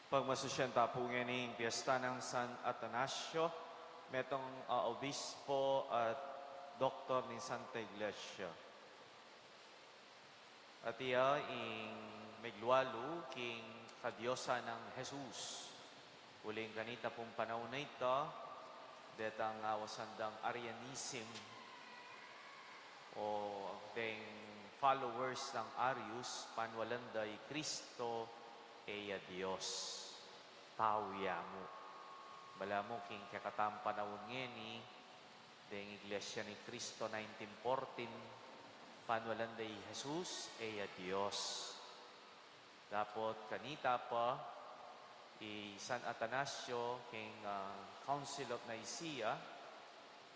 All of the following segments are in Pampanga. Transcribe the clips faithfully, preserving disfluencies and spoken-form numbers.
Pagmasusyan ta pu ngeni ing piyesta nang San Atanasio, metung a obispo at doktor ning Santa Iglesia. At iya ing meglualu king kadiosan nang Jesus. Uling kanita pung panaun a ita, detang awasan dang Arianism o deng followers nang Arius, panualan da i Kristo e ya Dios, tau ya mu. Balamu king kekatang panaun ngeni, deng Iglesia ni Cristo nineteen fourteen, panualan da i Jesus e ya Dios. Dapot kanita pa, i San Atanasio king, ah, Council of Nicaea,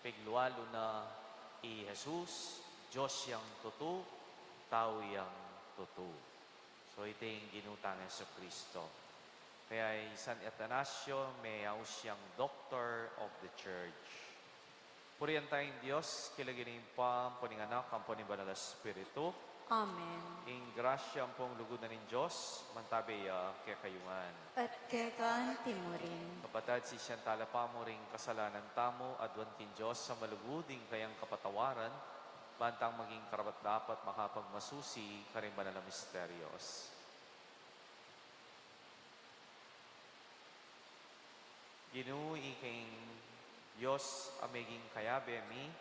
piglualu na i Jesus, Dios yang tutu, tau yang tutu. So, iti ing Ginu tang Jesucristo. Kaya i San Atanasio, meyaus yang Doctor of the Church. Purian taya ing Dios, king lagyu ning Ibpa, ampo ning Anak, ampo ning Banal a Espiritu. Amen. Ing grasya ampong lugud na ning Dios, mantabe ya kekayu ngan. At keka anti mu rin. Kapatad, sisian tala pa mu ring kasalanan tamu, aduan king Dios a malugud ing kayang kapatawaran, bantang maging karapat-dapat makapagmasusi karing banal a misterios. Ginu, ika ing Dios a meging kayabe mi,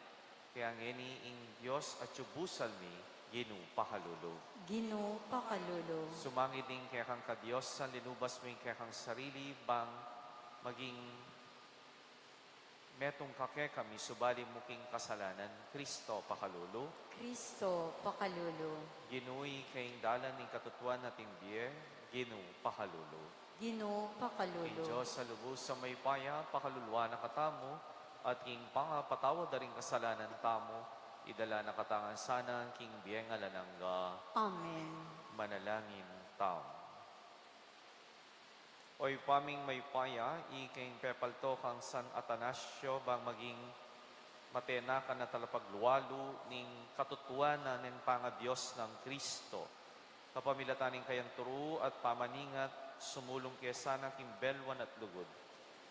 kaya ngeni ing Dios atyu busal mi, Ginu, pakalulu. Ginu, pakalulu. Sumangid ing kekang kadiosan, linubas mu ing kekang sarili, bang maging metung ka kekami, subali mu king kasalanan, Kristo, pakalulu. Kristo, pakalulu. Ginu, ika ing dalan, ing katutuan, at ing bie, Ginu, pakalulu. Ginu, pakalulu. Ing Dios a lubus a mayupaya, pakaluluan na katamu, at king pangapatawad da ring kasalanan tamu, idala na katamu ngan sana king bie alang angga. Amen. Manalangin tamu. O Ibpa ming mayupaya, ika ing pepalto kang San Atanasio, bang maging matenakan a talapaglualu ning katutuanan ning pangaDios nang Kristo. Kapamilatan ning kayang turu at pamaningat, sumulung ke sana king belwan at lugud.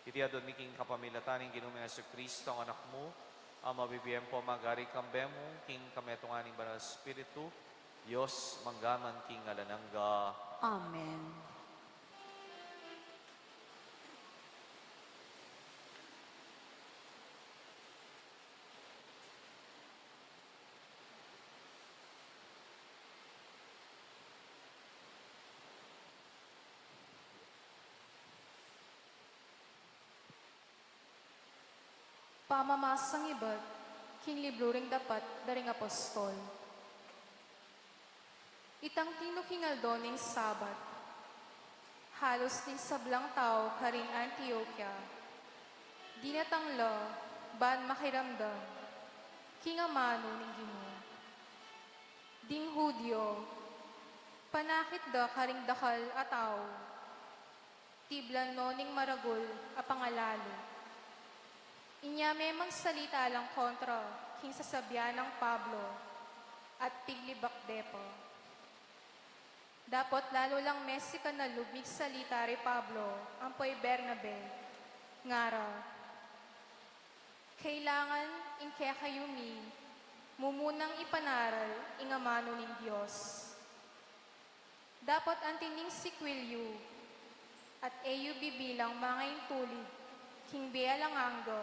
Iti aduan mi king kapamilatan ning Ginu ming Jesucristo, ing Anak mu, a mabibie ampong magari kambe mu, king kametungan ning Banal Espiritu, Dios, mangga man king alang angga. Amen. Pamamasang ibat king libru ring dapat da ring apostol. Itang tinu king aldo ning Sabat, halus ding sablang tau karing Antiokia dinatang la ban makiramdam king amanu ning Ginu. Ding Judio, panakit da karing dakal a tau, tiblan no ning maragul a pangalalu. Inya memagsalita lang kontra king sasabian nang Pablo at piglibak de pa. Dapot lalu lang mesikan a lub migsalita ri Pablo ampo i Bernabe, ngara, kailangan ing kekayu mi mumunang ipanaral ing amanu ning Dios. Dapot anti ning sikwil yu, at e yu bibilang mangaintulig king bie alang angga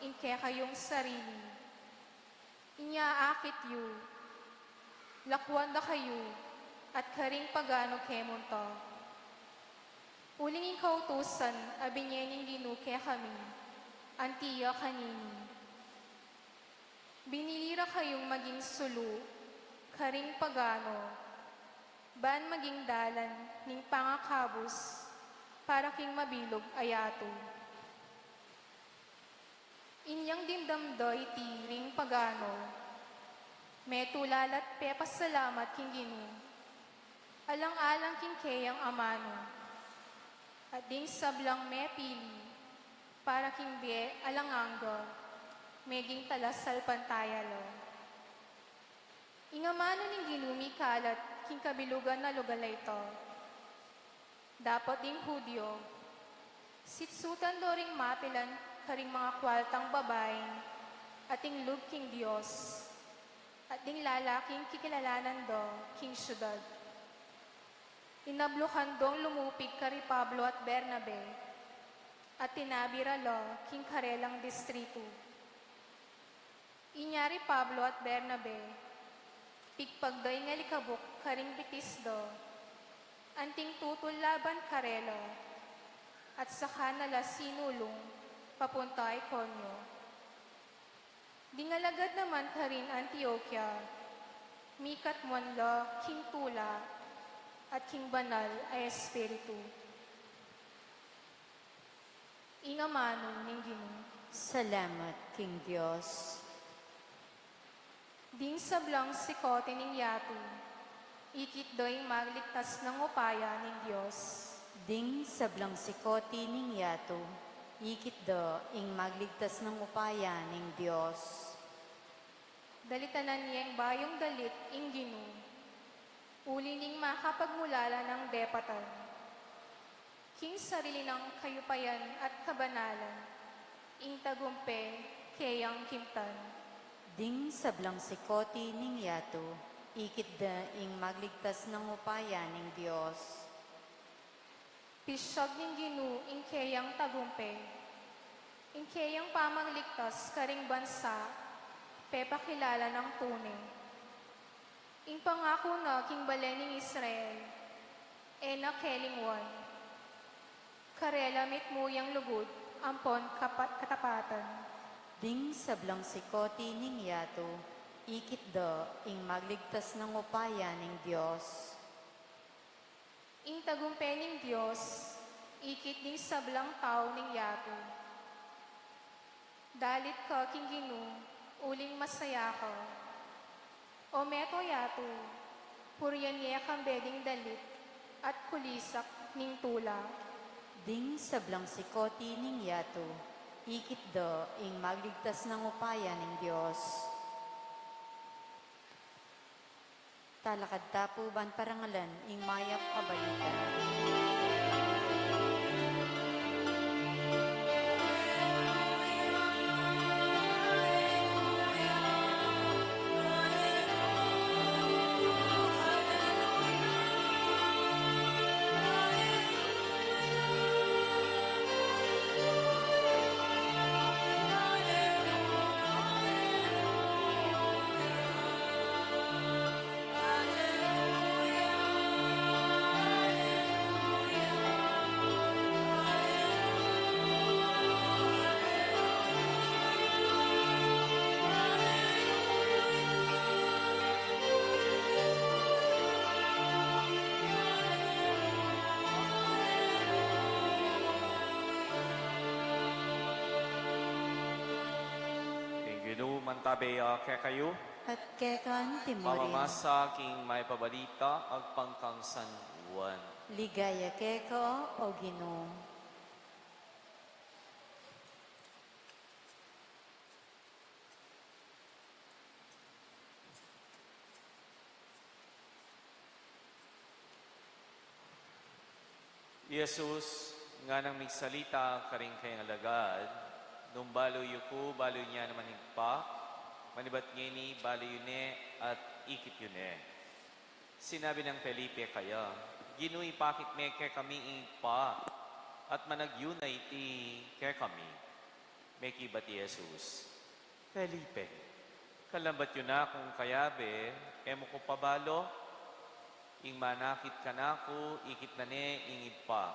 ing kekayung sarili. Inya akit yu, lakuan da kayu at karing pagano ke munta. Uling ing kautusan a binie ning Ginu kekami, anti ya kanini. Binili ra kayung maging sulu karing pagano, ban maging dalan ning pangakabus para king mabilug a yatu. Inyang dimdam da iti ring pagano, metulal at pepasalamat king Ginu, alang-alang king keyang amanu, at ding sablang mepili para king bie alang angga, meging talasalpantaya la. Ing amanu ning Ginu mikalat king kabilugan a lugal a ita. Dapot ding Judio, sitsutan do ring mapilan karing mga kwaltang babaing ating lub king Dios, at ding lalaking kikilalanan do king siudad. Inablukan dong lumupig kari Pablo at Bernabe, at tinabi ra la king karelang distritu. Inya ri Pablo at Bernabe, pigpag da ing alikabuk karing bitis da, anting tutul laban karela, at saka na la sinulung papunta Iconio. Ding alagad naman karin Antioquia, mikatmuan la king tula at king banal a espiritu. Ing amanu ning Ginu. Salamat king Dios. Ding sablang sikoti ning yatu, ikit da ing magligtas nang upaya ning Dios. Ding sablang sikoti ning yatu, ikit da ing magligtas nang upaya ning Dios. Dalitanan yeng bayung dalit ing Ginu, uli ning makapagmulala nang depatan. King sarili nang kayupayan at kabanalan, ing tagumpe keyang kimtan. Ding sablang sikoti ning yatu, ikit da ing magligtas nang upaya ning Dios. Pisyag ning Ginu ing keyang tagumpe, ing keyang pamagligtas karing bansa, pepakilala nang tune. Ing pangaku na king bale ning Israel, e na kelingwan. Karela mitmu yang lugud ampon kapat-, katapatan. Ding sablang sikoti ning yatu, ikit da ing magligtas nang upaya ning Dios. Ing tagumpe ning Dios, ikit ding sablang tau ning yatu. Dalit ka king Ginu, uling masaya ka. O meto yatu, purian ye kambe ding dalit at kulisak ning tula. Ding sablang sikoti ning yatu, ikit da ing magligtas nang upaya ning Dios. Talakad ta pu ban parangalan ing mayap a balita. Ing Ginu mantabe ya kekayu. At keka naman. Pamamasa king mayap a balita agpang kang San Juan. Ligaya keka, O Ginu. I Jesus nganang migsalita karing kayang alagad, nung balu yu ku, balu yu ne naman Ibpa, manibat ngeni balu yu ne at ikit yu ne. Sinabi nang Felipe kaya, Ginu, ipakit me kekami ing Ibpa, at managyu na iti kekami. Mekibat i Jesus, Felipe, kalambat yu na kung kayabe, e mu ku pa balu? Ing manakit kanaku, ikit na ne ing Ibpa.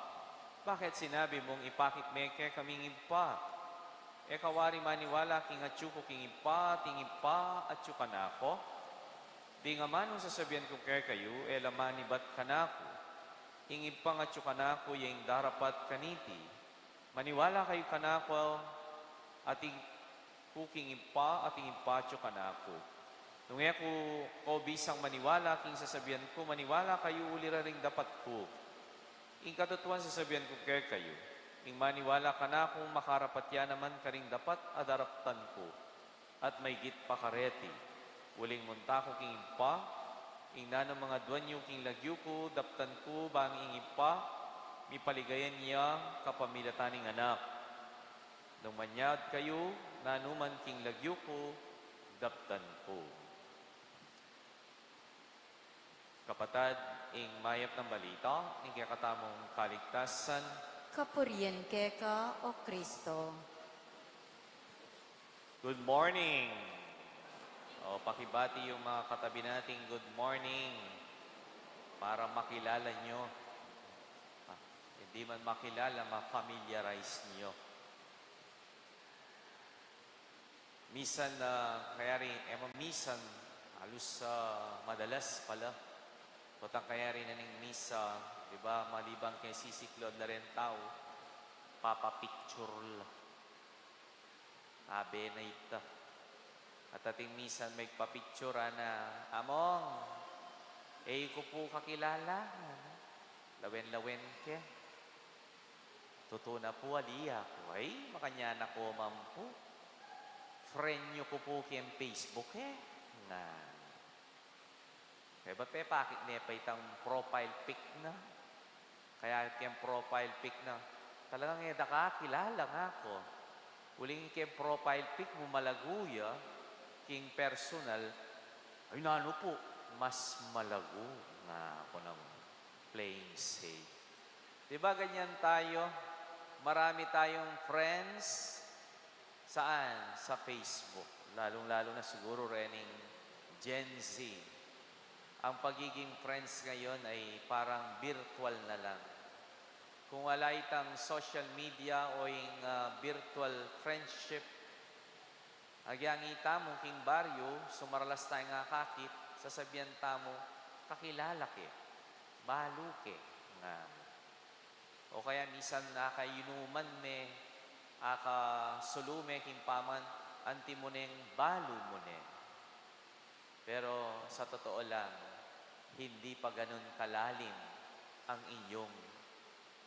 Bakit sinabi mung ipakit me kekami ing Ibpa? E ka wari maniwala king atyu ku king Ibpa, at ing Ibpa atyu kanaku? Ding amanung sasabian ku kekayu, e la manibat kanaku. Ing Ibpang atyu kanaku, ya ing darapat kaniti. Maniwala kayu kanaku, atiu ku king Ibpa, at ing Ibpa atyu kanaku. Nung e ku kaubisang maniwala king sasabian ku, maniwala kayu uli ra ring dapat ku. Ing katutuan sasabian ku kekayu, ing maniwala kanaku, makarapat ya naman karing dapat a daraptan ku. At maigit pa kareti, uling munta ku king Ibpa, ing nanung mangaduan yu king lagyu ku, daptan ku bang ing Ibpa, Mipaligayan ya kapamilatan ning Anak. Nung manyad kayu, nanuman king lagyu ku, daptan ku. Kapatad, ing mayap nang balita ning kekatamung kaligtasan. Kapurian keka, O Kristo. Good morning. O, pakibati yung mga katabi nating good morning para makilala nyo. Ah, hindi man makilala, ma-familiarize nyo. Misan, ah, kaya rin, eh, misan, halos, ah, madalas pala. Tutang kaya rin na ning misa, di ba, maliban kay sisiklod la rin tau, papapicture la. Abe na ita. At ating misan megpapicture na, "Among, e ku pu kakilala, lawen-lawen ke. Tutu na pu, ali ya ku." Ay, makanyan na ku man pu. Friend yu ku pu king Facebook, e. Nga. Kaya ba't pepakit ne pa itang profile pic na? Kaya king profile pic na, talagang e da kakilala, nga ku. Uling king profile pic mu malagu ya, king personal, ay nanu pu, mas malagu, nga ku naman. Playing safe. Di ba ganyan tayo? Marami tayong friends, saan? Sa Facebook. Lalong-lalo na siguro rening Gen Z. Ang pagiging friends ngayon ay parang virtual na lang. Kung wala itang social media o ing, ah, virtual friendship, agyang ita mu king baryo, sumaralas tayang akakit, sasabian tamu, "Kakilala ke, balu ke," nga. O kaya misan akainuman me, akasulu me king paman, anti mu neng balu mu ne. Pero sa totoo lang, hindi pa ganun kalalim ang inyong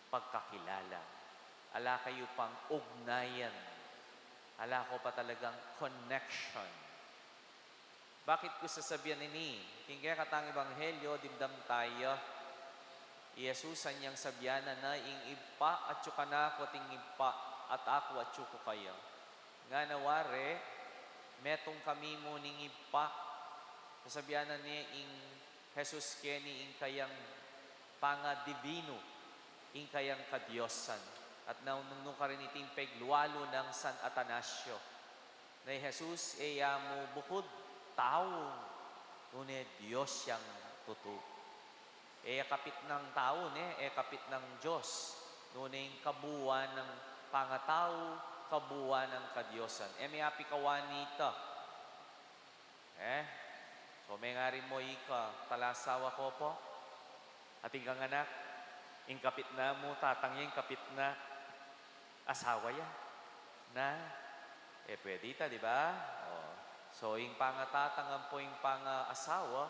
pagkakilala. Ala kayu pang ugnayan. Ala ko pa talagang connection. Bakit ku sasabian ini? King kekatang ebanghelyo, dimdam taya, i Jesus anyang sabian na, "Ing Ibpa atyu kanaku at ing Ibpa at aku atyu kekaya." Ngana wari, metung kami mu ning Ibpa. Sasabian na ne ing Jesus keni ing kayang pangadivinu, ing kayang kadiosan. At nanu karin iting peglualu nang San Atanasio, na i Jesus e ya mu bukud tau, nune Dios yang tutu. E ya kapit nang tau ne, e ya kapit nang Dios, nune ing kabuan nang pangatau, kabuan nang kadiosan. E me apikawani ita. E? So, mengarin mu ika, talasawa ko pu. Atin kang anak, ing kapit na mu, tatang ya, ing kapit na asawa ya. Na? E, pwede ita, di ba? O. So, ing pangatatang ampo ing pangaasawa,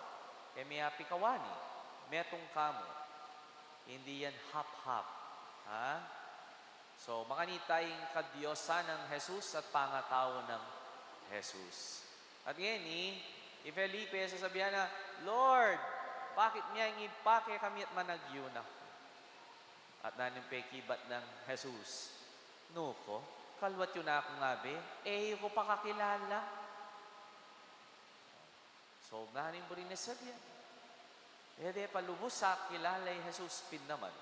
e me apikawani, metung kamu. Hindi yan hap-hap. Ha? So, makanita ing kadiosan nang Jesus at pangatau nang Jesus. At ngeni, i Felipe, sasabian na, "Lord, bakit mia ing Ibpa ke kami at managyu na?" At nanung pekibat nang Jesus, "Nu ko, kaluat yu na kung abe, e yu ko pa kakilala." So, nanu ing buri nang sabian? E de pa lubus akilala i Jesus pin naman.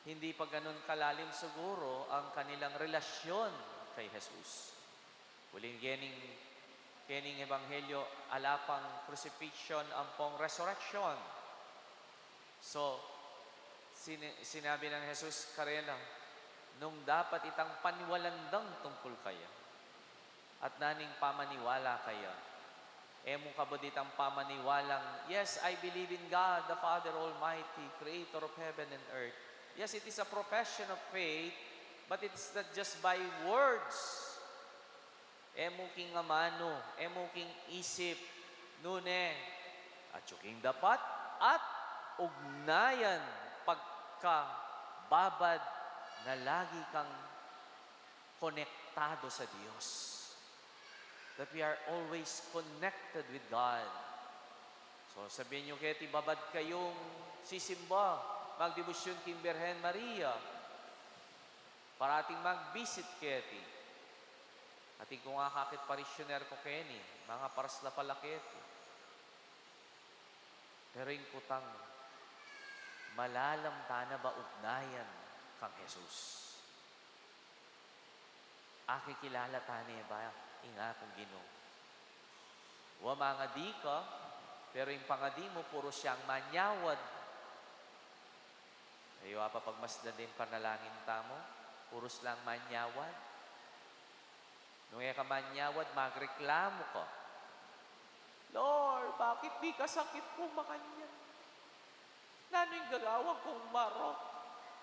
Hindi pa ganun kalalim siguro ang kanilang relasyon kay Jesus. Uling kening, kening ebanghelyo, ala pang crucifixion ampong resurrection. So, sini-, sinabi nang Jesus karela, "Nung dapat itang paniwalan dang tungkul kaya, at nanu ing pamaniwala kaya?" E mu kabud itang pamaniwalang, "Yes, I believe in God, the Father Almighty, creator of heaven and earth." Yes, it is a profession of faith, but it's not just by words. E mu king amanu, e mu king isip, nune, atyu king dapat at ugnayan, pagkababad na lagi kang konektado sa Dios. That we are always connected with God. So, sabian yu keti, "Babad kayung sisimba, Magdebusyun king Birhen Maria, parating magbisit keti. Atin kung akakit parishioner ku keni, mangaparas la pala keti. Pero ing kutang, malalam tana ba ugnayan kang Jesus? Akikilala tana ba ing Apung Ginu? Wa, mangadi ka, pero ing pangadi mu purus yang manyawad. Ayu apa pagmasdan ding panalangin tamu, purus lang manyawad. Nung e ka manyawad, magreklamu ka. Lord, bakit mikasakit ku makanyan? Nanu ing gagawan kung marok?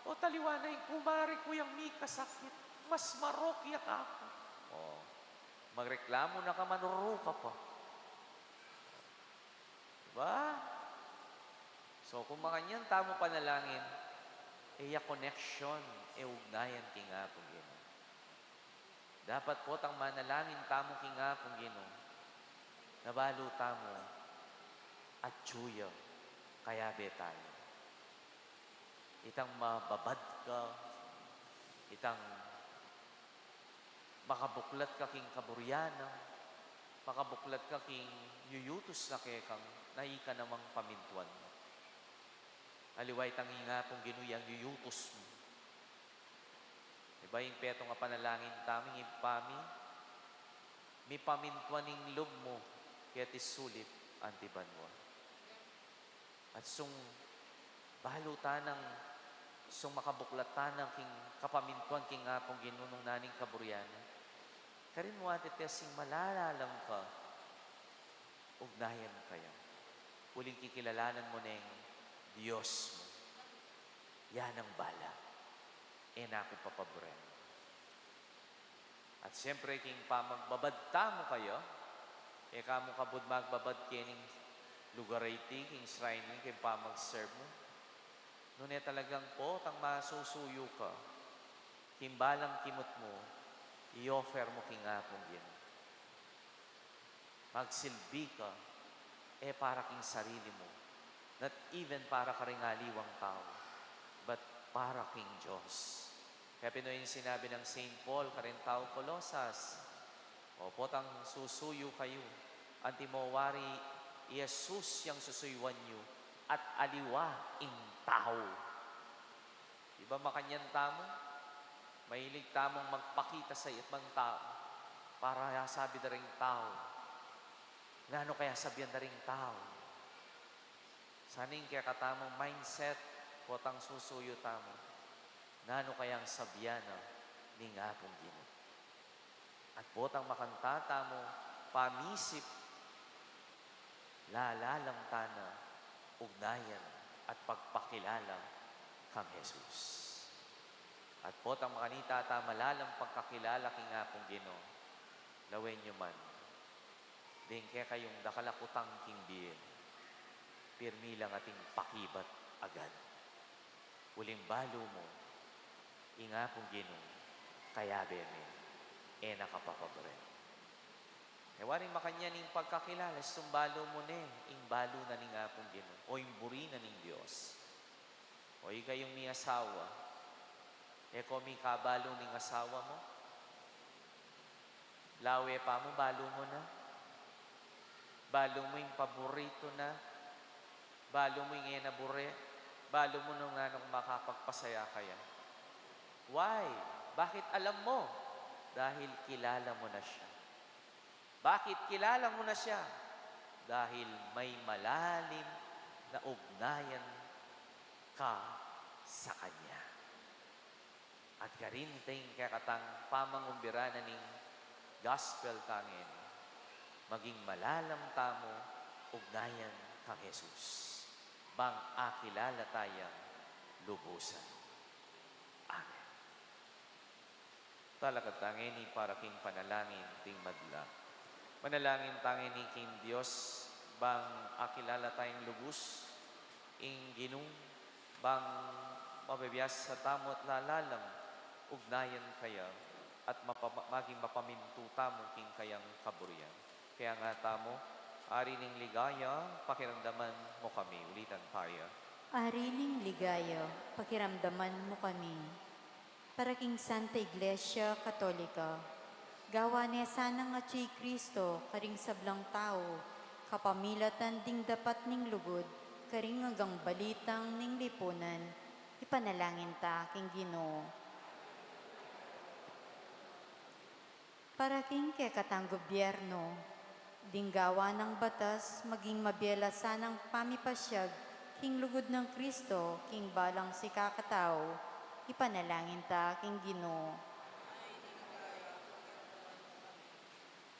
O taliwa na ing kumari ku yang mikasakit, mas marok ya kaku. O, magreklamu na ka, manuru ka pa. Diba? So, kung makanyan tamu panalangin, e ya connection, e ugnayan king Apung Ginu. Dapat potang manalangin tamu king Apung Ginu, na balu tamu, atyu ya, kayabe taya. Itang mababad ka, itang makabuklat ka king kaburian na, makabuklat ka king yuyutus na keka, na ika namang pamintuan mu. Aliwa itang ing Apung Ginu yang yuyutus mu. Iba ing petung a panalangin tamu, ing Ibpa mi, mipamintuan ing lub mu keti sulip anti banua. At sung balu tanang, sung makabuklat tana king kapamintuan king Apung Ginu nung nanu ing kaburian na, karin mu atetes ing malalalam ka, ugnayan kaya. Uling kikilalanan mu neng Dios mu. Yan ang bala. E na ku papaburen. At siyempre, king pamagbabad tamu kaya, e ka mu kabud magbabad kening lugar a iti, king shrine mu, king pamag-serve mu. Nune talagang potang masusuyu ka, king balang kimut mu, i-offer mu king Apung Ginu. Magsilbi ka, e para king sarili mu, not even para karing aliwang tau, but para king Dios. Kaya pin ing sinabi nang Saint Paul karing taung Colosas, o potang susuyu kayu, anti mo wari i Jesus yang susuyuan yu, at aliwa ing tau. Iba makanyan tamu, mahilig tamung magpakita sa ibang tau para sabi da ring tau. Nanu kaya sabian da ring tau? Sana ing kekatamung mindset, potang susuyu tamu, nanu kayang sabian na ning Apung Ginu? At potang makanta tamu pamisip, lalalam tana ugnayan at pagpakilala kang Jesus. At potang makanita ta malalam pagkakilala king Apung Ginu, lawen yu man, deng kekayung dakal a kutang king bie, pirmi lang ating pakibat agad. Uling balu mu, ing Apung Ginu, kayabe me, e na ka papaburen. E waring makanyan ing pagkakilala, istung balu mu ne, ing balu na ning Apung Ginu, o ing buri na ning Dios. O ikayung miasawa, e ko mikabalu ning asawa mu? Lawe pa mu, balu mu na? Balu mu ing paburitu na? Balu mu ing e na buri? Balu mu nung nanung makapagpasaya kaya? Why? Bakit alam mo? Dahil kilala mo na siya. Bakit kilala mo na siya? Dahil may malalim na ugnayan ka sa kanya. At karin ing kekatang pamangumbira na ning gospel tang ini, maging malalam tamu ugnayan kang Jesus, bang akilala tayang lubusan. Amen. Talakad tang ini para king panalangin ding madla. Manalangin tang ini king Dios, bang akilala tayang lubus ing Ginu, bang mabibiasa tamu at lalalam ugnayan kaya, at mapa-, maging mapamintu tamu king kayang kaburian. Kaya nga tamu, Ari ning ligaya, pakiramdaman mo kami. Ulitan tayo. Ari ning ligaya, pakiramdaman mu kami. Para king Santa Iglesia Katolika, gawan ne sanang atyu i Kristo karing sablang tau, kapamilatan ding dapat ning lugud karing anggang balitang ning lipunan, ipanalangin ta king Ginu. Para king kekatang gobyerno, ding gawa nang batas, maging mabie la sanang pamipasyag king lugud nang Kristo king balang sikakatau, ipanalangin ta king Ginu.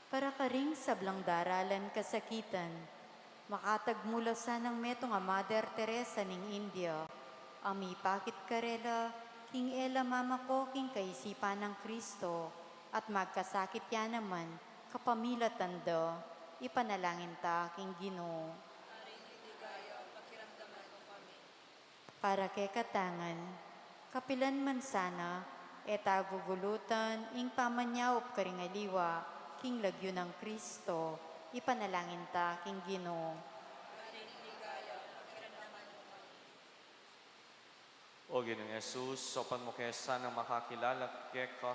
Para karing sablang daralan kasakitan, makatagmu la sanang metung a Mother Teresa ning India, a mipakit karela king e la mamako king kaisipan nang Kristo, at magkasakit ya naman kapamilatan da, ipanalangin ta king Ginu. Ari ning ligaya, pakiramdaman mu kami. Para kekatang ngan, kapilan man sana, e ta gugulutan ing pamanyaup karing aliwa king lagyu nang Kristo, ipanalangin ta king Ginu. O Ginung Jesus, saupan mu ke sanang makakilala keka,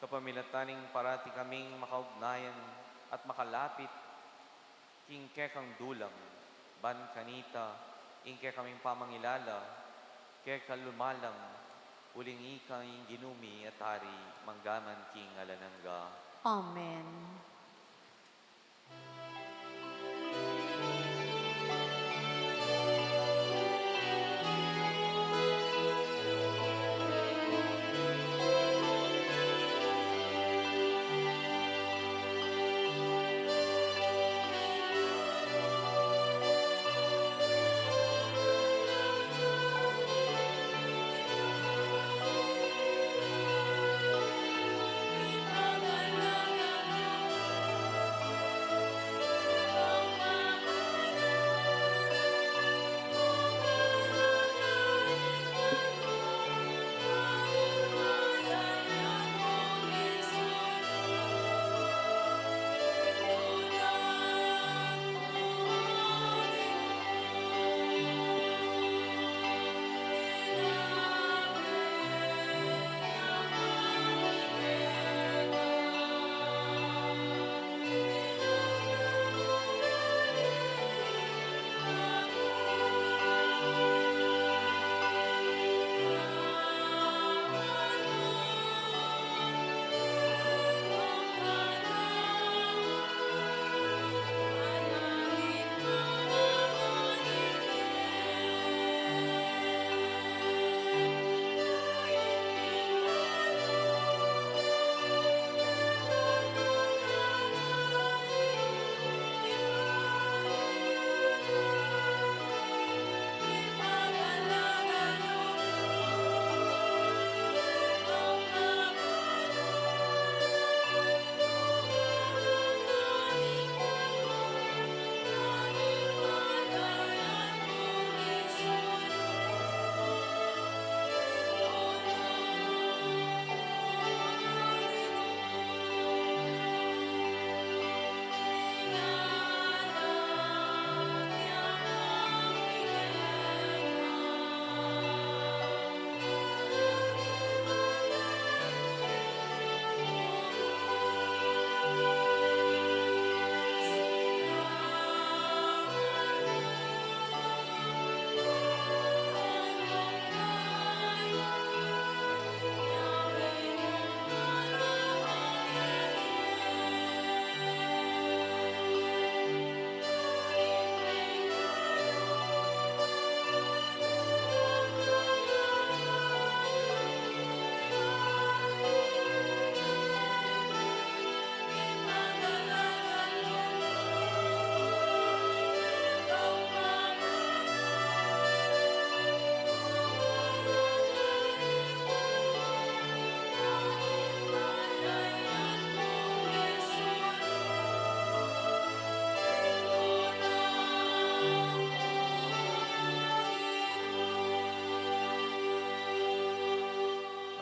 kapamilatan ning parati kaming makaugnayan at makalapit king kekang dulang, ban kanita, ing kekaming pamangilala keka lumalang, uling ika ing Ginu mi at Ari, mangga man king alang angga. Amen.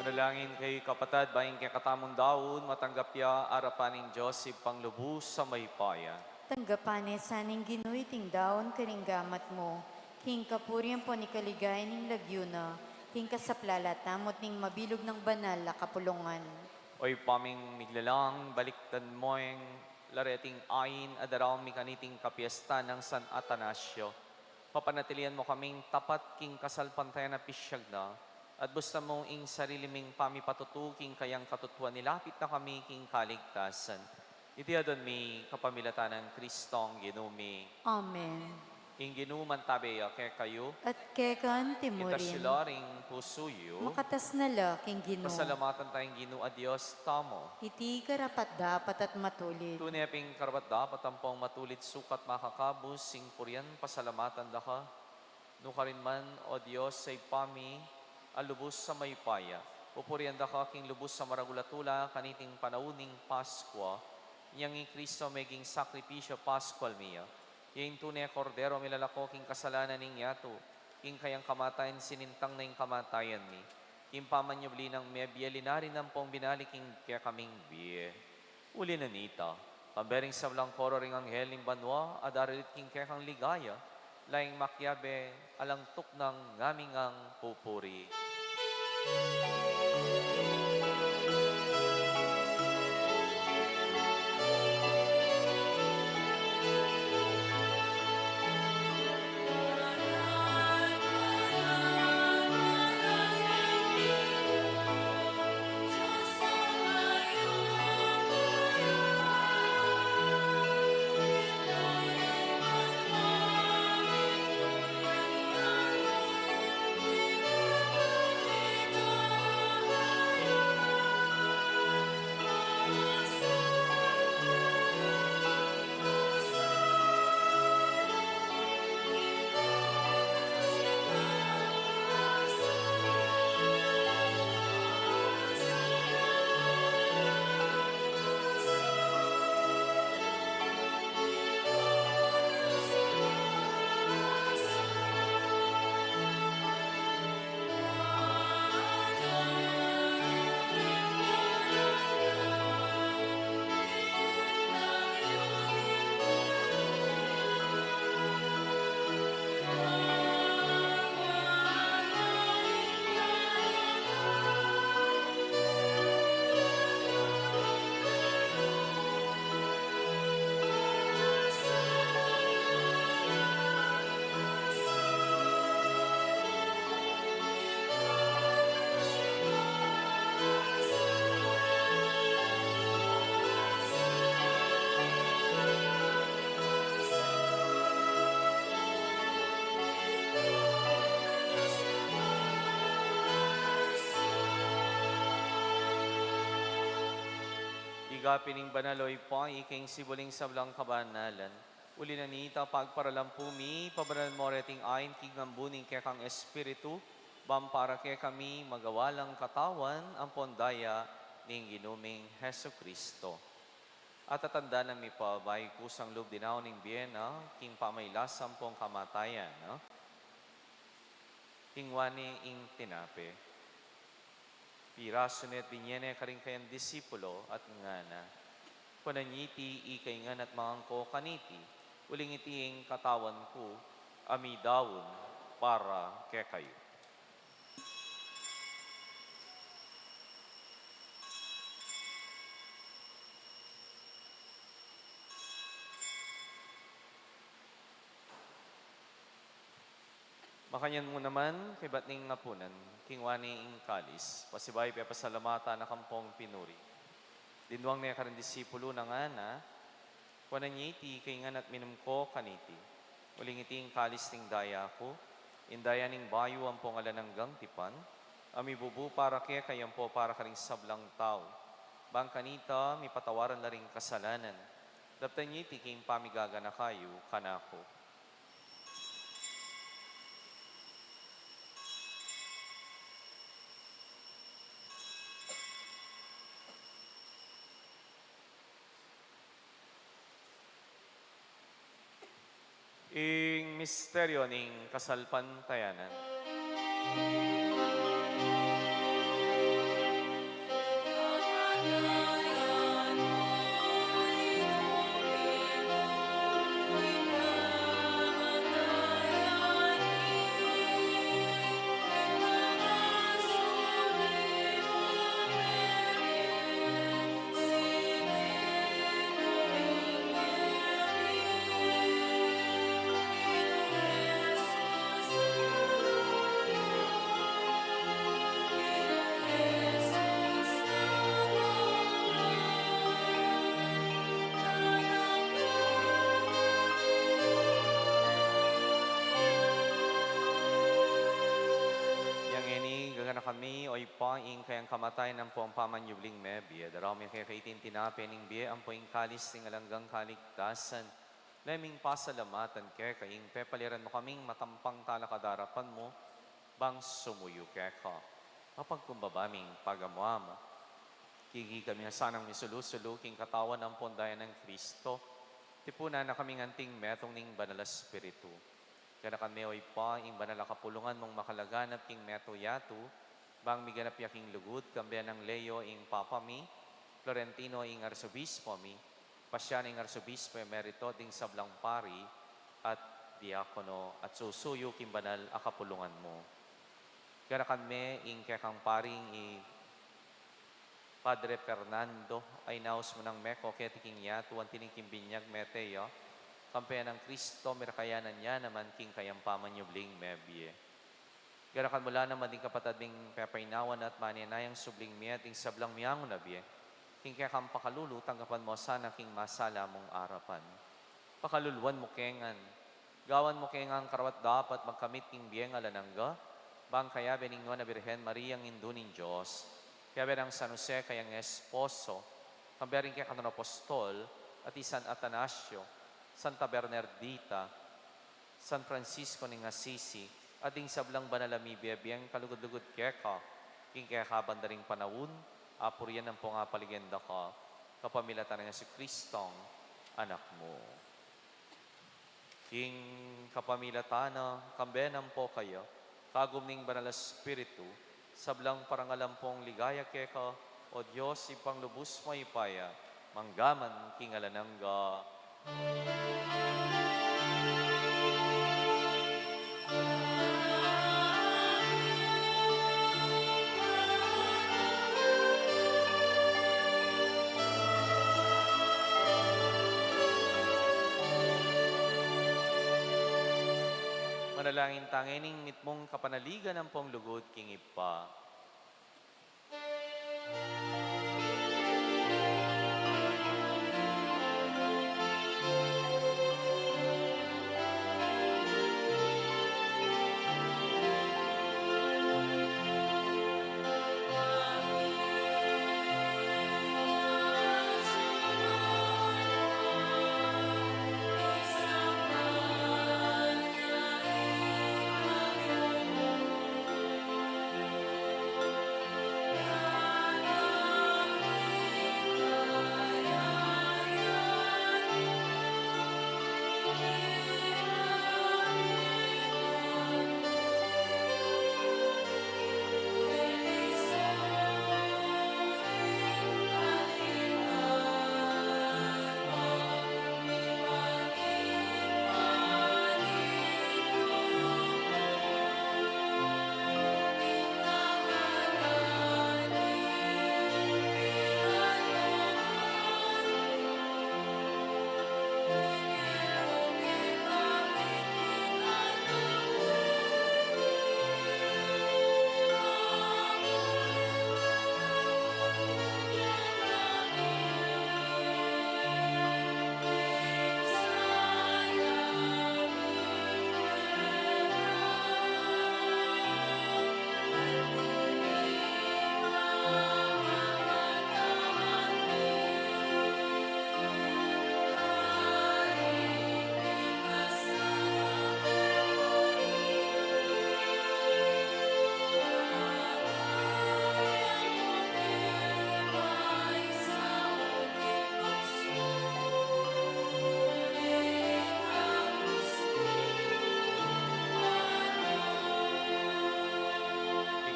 Manalangin kayu, kapatad, ban ing kekatamung daun matanggap ya arapan ning Dios Ibpang lubus a mayupaya. Tanggapan ne sa ning Ginu iting daun karing gamat mu, King kapurian ampon king kaligayan ning lagyu na, king kasaplalan tamu at ning mabilug nang banal a kapulungan. O Ibpa ming miglalang, balikdan mu ing lareting ain a daraun mi kaniting kapiestan nang San Atanasio. Papanatilian mu kaming tapat king kasalpantayanan a pisyag na, at bustan mu ing sarili ming pamipatutu king kayang katutuan, ilapit na kami king kaligtasan. Iti adwan mi kapamilatan nang Kristong Ginu mi. Amen. Ing Ginu mantabe ya kekayu. At keka naman murin. Itas yu la ring pusu yu. Makatas na la king Ginu. Pasalamatan taya ing Ginu a Dios tamu. Iti karapat-dapat at matulid. Tune pin karapat-dapat ampong matulid, sukat makakabus ing purian, pasalamatan da ka. Nukarin man, O Dios, a Ibpa mi a lubus a mayupaya, pupurian da ka king lubus a maragul a tula kaniting panaun ning Paskua, inyang i Kristo meging sakripisyu paskual mi ya. Iya ing tune a Kordero milalako king kasalanan ning yatu. King kayang kamatayan sinintang na ing kamatayan mi, king pamanyubli nang mebie linarin ampong binalik ing kekaming bie. Uli na nita, kambe ring sablang koro ring anghel ning banua a daralit king kekang ligaya, laing makiabe alang tuknang ngaming pupuri. Ika pin ing banal, o Ibpa, ika ing sibul ning sablang kabanalan. Uli na nita, pagparalan pu mi, pabanalan mo reting ain king ambu ning kekang Espiritu, ban para kekami magawa lang katawan ampon daya ning Ginu ming Jesucristo. At tatandanan mi pa, bayu kusang lub dinaun ing bie na king pamailas ampong kamatayan, no? Kinua ne ing tinape, pirasu ne at binye ne karing kayang disipulo at ngana: Kuanan ye iti ikayu ngan at mangan kayu kaniti, uling iti ing katawan ku a midaun para kekayu. Makanyan mu naman, kaybat ning apunan, kinua ne ing kalis, pasibayu pepasalamatan na kampong pinuri, dinuang ne karing disipulu na ngana: Kuanan ye iti ikayu ngan at minum kayu kaniti, uling iti ing kalis ning daya ku, ing daya ning bayu ampong alang anggang tipan, a mibubu para kekayu ampon para karing sablang tau, ban kanita mipatawaran la ring kasalanan. Daptan ye iti king pamigaganaka yu kanaku. Ing misteryu ning kasalpantayanan. Kami, o Ibpa, ing kayang kamatayan ampo ing pamanyubling mebie, darame keka iting tinape ning bie ampo ing kalis ning alang anggang kaligtasan. Lemi ing pasalamatan keka, ing pepaliran mu kaming matampang talakad king arapan mu, bang sumuyu keka. Mapagkumbaba ming pagamu-amu. Kiki kami sanang misulu-sulu king katawan ampon daya nang Kristo, tipunan na kaming anting metung ning Banal a Espiritu. Ganakan me, o Ibpa, ing banal a kapulungan mung makalaganap king meto yatu, bang miganap ya king lugud, kambe nang Leo ing Papa mi, Florentino ing Arsobispo mi, Pasiano ing Arsobispo Emerito, ding sablang pari at diakono, at susuyu king banal a kapulungan mu. Ganakan me ing kekang paring i Padre Fernando, a inaus mu nang meko keti king yatu, anti ning king binyag mete ya, kambe nang Kristo, mirakayanan ya naman king kayang pamanyubling mebie. Ganakan mu la naman ding kapatad ming pepainawa na at manenayang subling mie at ding sablang miangu na bie, king kekang pakalulu, tanggapan mu la sana king masala mung arapan. Pakaluluan mu ke ngan, gawan mu ke ngan karapat-dapat magkamit king bie alang angga, bang kayabe ning Nuan a Birhen Maria, ing Indu ning Dios, kayabe nang San Jose, kayang esposo, kambe ring kekatang apostol, at i San Atanasio, Santa Bernardita, San Francisco ning Assisi, at ding sablang banal a mibie-bieng kalugud-lugud keka, king kekaban da ring panaun, apurian ampong apaligaya da ka, kapamilatan nang Jesucristong Anak mu. King kapamilatan na, kambe na ampo kaya, kagum ning Banal a Espiritu, sablang parangal ampong ligaya keka, O Dios, Ibpang lubus mayupaya, mangga man king alang angga. Manalangin ta ngening mitmung kapanaligan ampong lugud king Ibpa.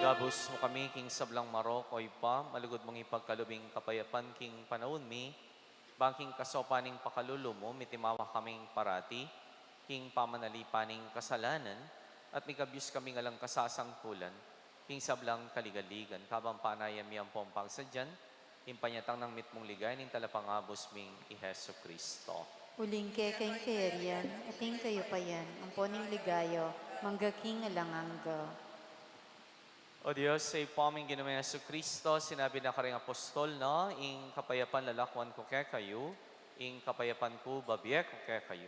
Igabus mu kami king sablang marok, o Ibpa, malugud mung ipagkalub ing kapayapan king panaun mi, bang king kasaupan ning pakalulu mu, mitimawa kaming parati king pamanalipan ning kasalanan, at mikabus kaming alang kasasangkulan king sablang kaligaligan, kabang panayan mi ampong pagsadyan ing panyatang nang mitmung ligaya ning Talapangabus ming i Jesucristo. Uling keka ing kayarian, at ing kayupayan, ampon ing ligaya, mangga king alang angga. O Dios, Ibpa ming Ginung Jesucristo, sinabi na karing apostol na, ing kapayapan lalakwan ku kekayu, ing kapayapan ku babie ku kekayu.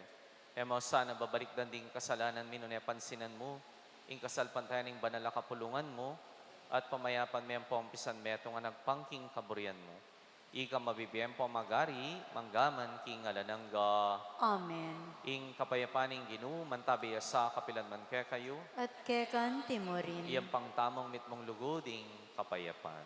E mu sana babalikdan ding kasalanan mi nune pansinan mu ing kasalpantayanan ning banal a kapulungan mu, at pamayapan me ampo ing pisan metung a agpang king kaburian mu. Ika mabibie ampo magari, mangga man king alang angga. Amen. Ing kapayapan ning Ginu, mantabi ya sa kapilan man kekayu. At keka naman murin. Iyampang tamu ing mitmung lugud ing kapayapan.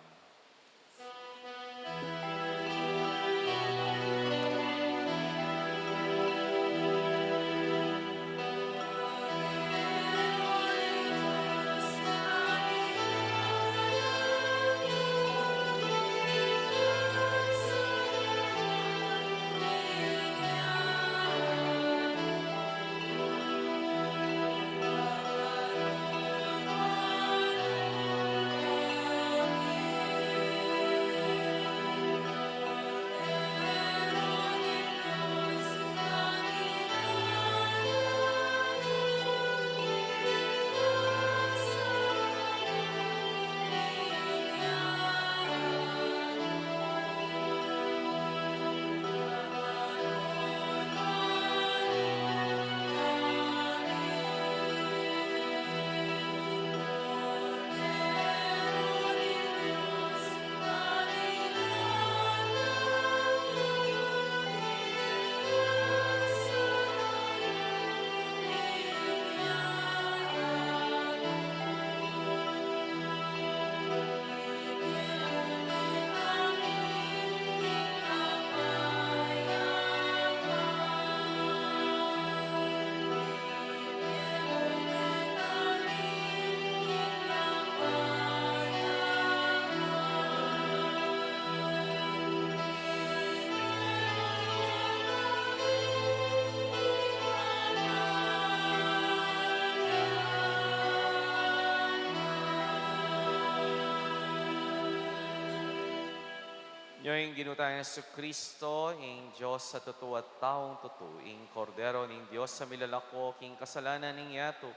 Nyo ing Ginu tang Jesucristo, ing Dios a tutu at taung tutu, ing Kordero ning Dios a milalako king kasalanan ning yatu.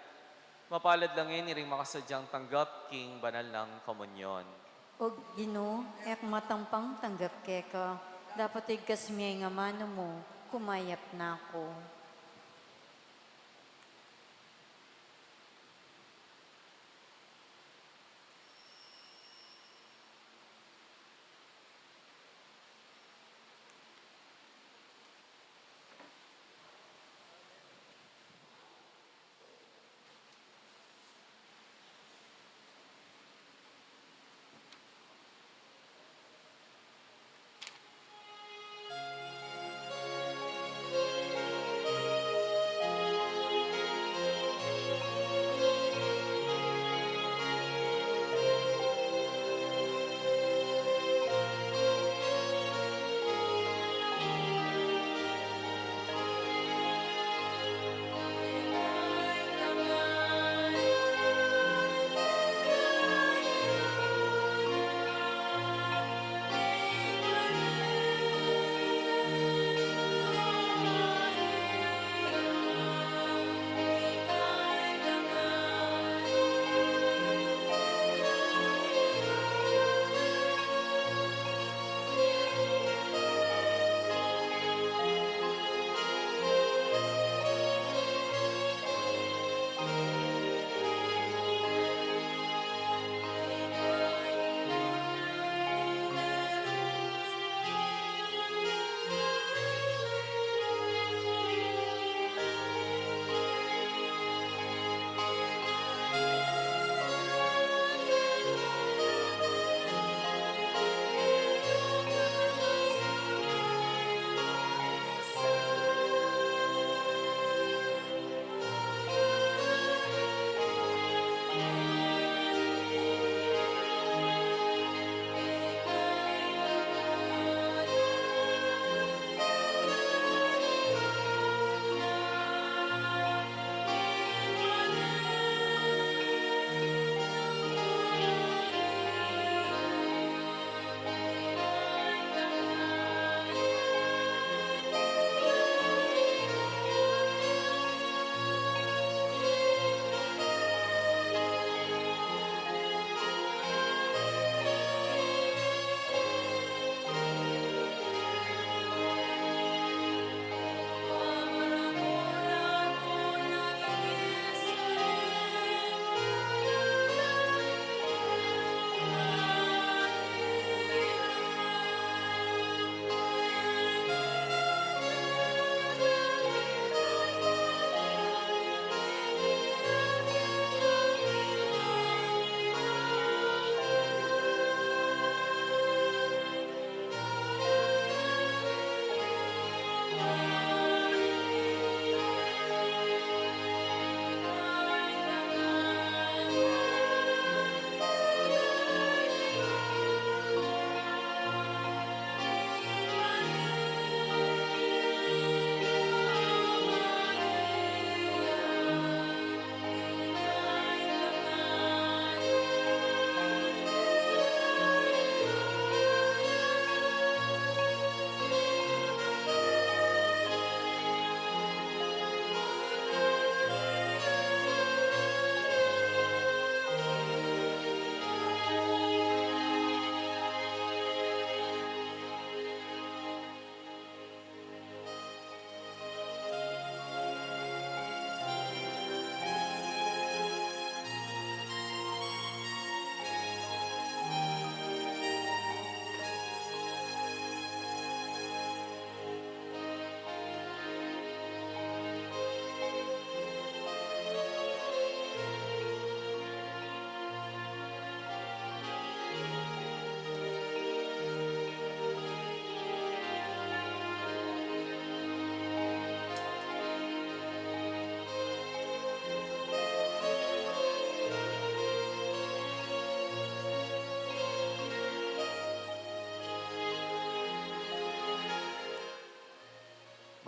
Mapalad la ngeni ring makasadyang tanggap king banal nang komunyon. O Ginu, e ku matampang tanggap keka, dapot igkas mu ing amanu mu, kumayap na ku.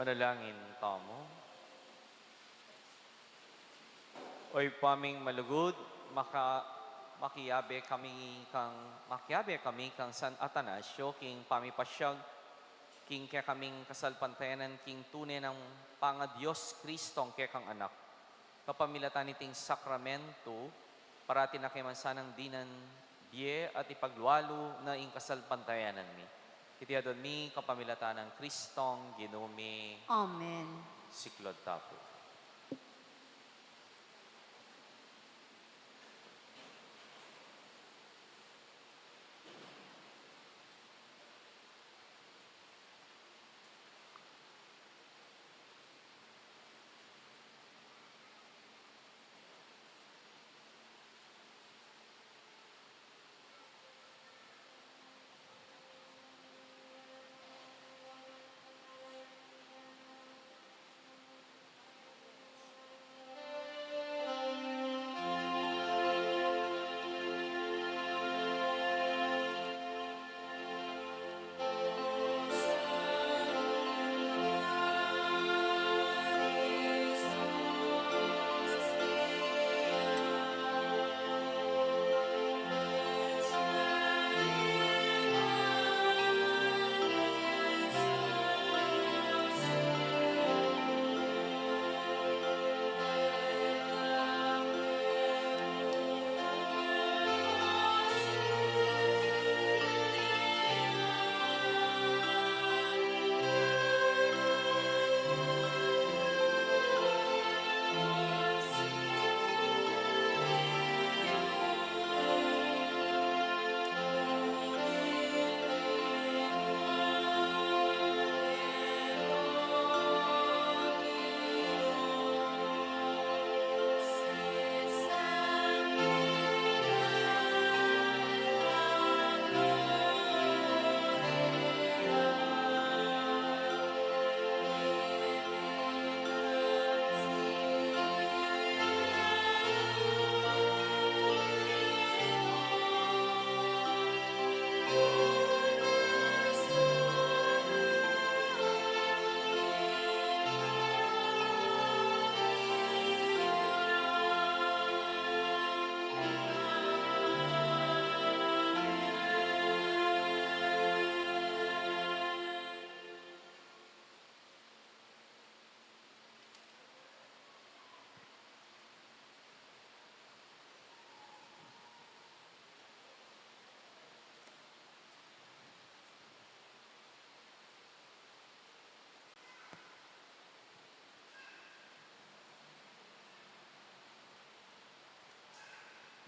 Manalangin tamu. O Ibpa ming malugud, maka-, makiabe kami kang, makiabe kami kang San Atanasio king pamipasyag king kekaming kasalpantayanan king tune nang pangaDios Kristong kekang Anak. Kapamilatan niting sakramento, parati na ke man sanang dinan bie at ipaglualu na ing kasalpantayanan mi. Iti adwan mi kapamilatan nang Kristong Ginu mi. Amen. Siklaud ta pu.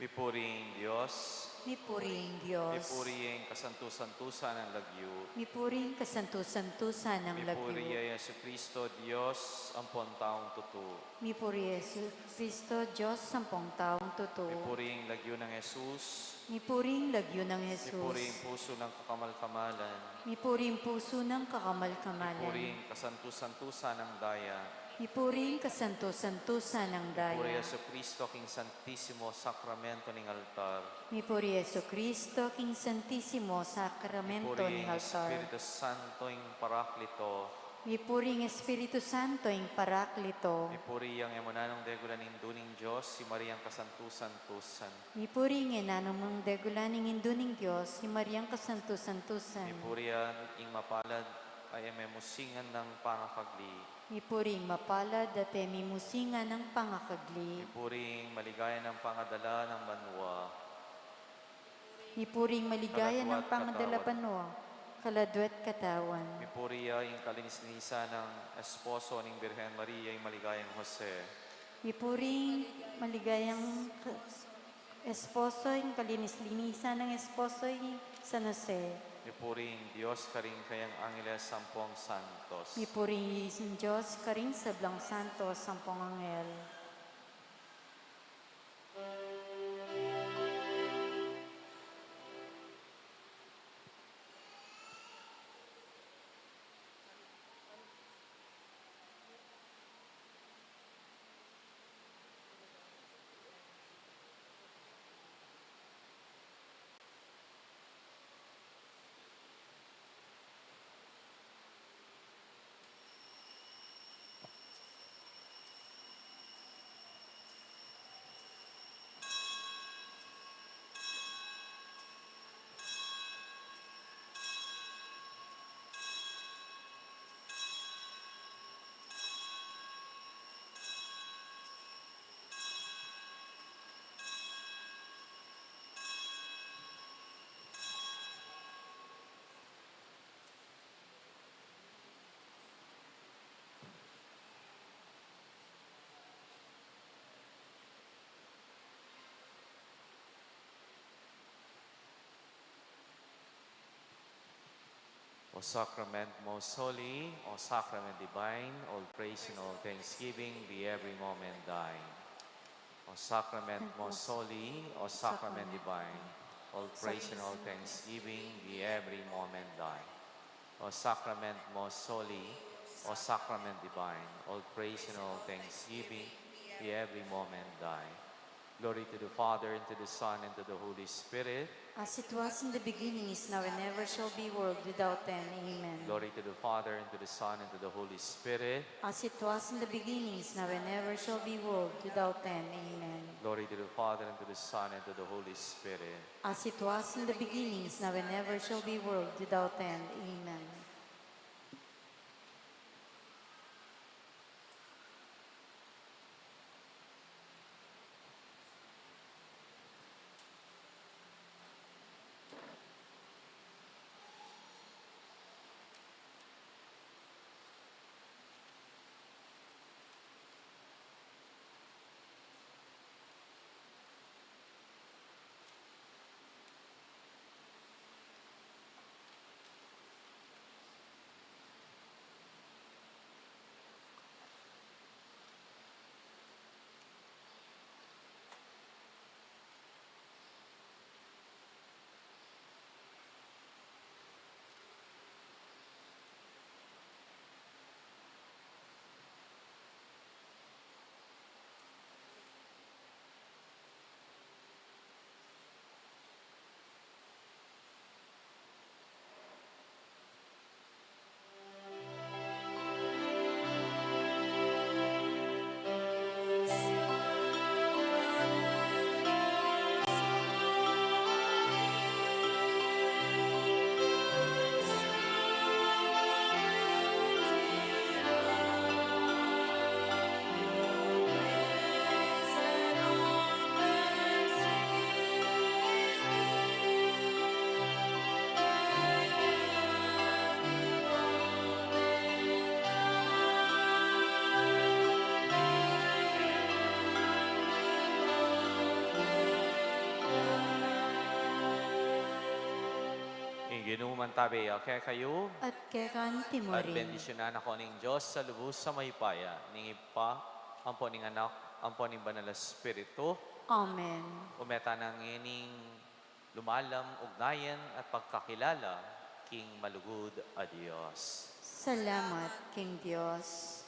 Mipuri ing Dios. Mipuri ing Dios. Mipuri ing kasantu-santusan nang lagyu. Mipuri ing kasantu-santusan nang lagyu. Mipuri i Jesucristo, Dios ampong taung tutu. Mipuri i Jesucristo, Dios ampong taung tutu. Mipuri ing lagyu nang Jesus. Mipuri ing lagyu nang Jesus. Mipuri ing pusu nang kakamal-kamalan. Mipuri ing pusu nang kakamal-kamalan. Mipuri ing kasantu-santusan nang daya. Mipuri ing kasantu-santusan nang daya. Mipuri i Jesucristo king Santisimo Sakramento ning altar. Mipuri i Jesucristo king Santisimo Sakramento ning altar. Mipuri ing Espiritu Santo ing Paraklito. Mipuri ing Espiritu Santo ing Paraklito. Mipuri yang e mu nanung degulan ing Indu ning Dios, i Mariang kasantu-santusan. Mipuri ing e nanung degulan ing Indu ning Dios, i Mariang kasantu-santusan. Mipuri ya ing mapalad a e me musingan nang pangakagli. Mipuri ing mapalad a e me musingan nang pangakagli. Mipuri ing maligaya nang pangadala nang banua. Mipuri ing maligaya nang pangadala nang banua, kaladwa at katawan. Mipuri ya ing kalinis-linisan nang esposo ning Birhen Maria, ing maligayang Jose. Mipuri ing maligayang ka-, esposo, ing kalinis-linisan nang esposo, i San Jose. Mipuri ing Dios karing kayang angeles ampong santos. Mipuri ing Dios karing sablang santos ampong anghel. O sacrament most holy, O sacrament divine, all praise and all thanksgiving be every moment thine. O sacrament most holy, O sacrament divine, all praise and all thanksgiving be every moment thine. O sacrament most holy, O sacrament divine, all praise and all thanksgiving be every moment thine. Glory to the Father, and to the Son, and to the Holy Spirit. As it was in the beginning, is now, and ever shall be, world without end. Amen. Glory to the Father, and to the Son, and to the Holy Spirit. As it was in the beginning, is now, and ever shall be, world without end. Amen. Glory to the Father, and to the Son, and to the Holy Spirit. As it was in the beginning, is now, and ever shall be, world without end. Amen. Ing Ginu mantabe ya kekayu. At keka naman. At bendisyunan na kayu ning Dios a lubus a mayupaya, ning Ibpa, ampo ning Anak, ampo ning Banal a Espiritu. Amen. Ume tana na ngeni king lumalam ugnayan at pagkakilala king malugud a Dios. Salamat king Dios.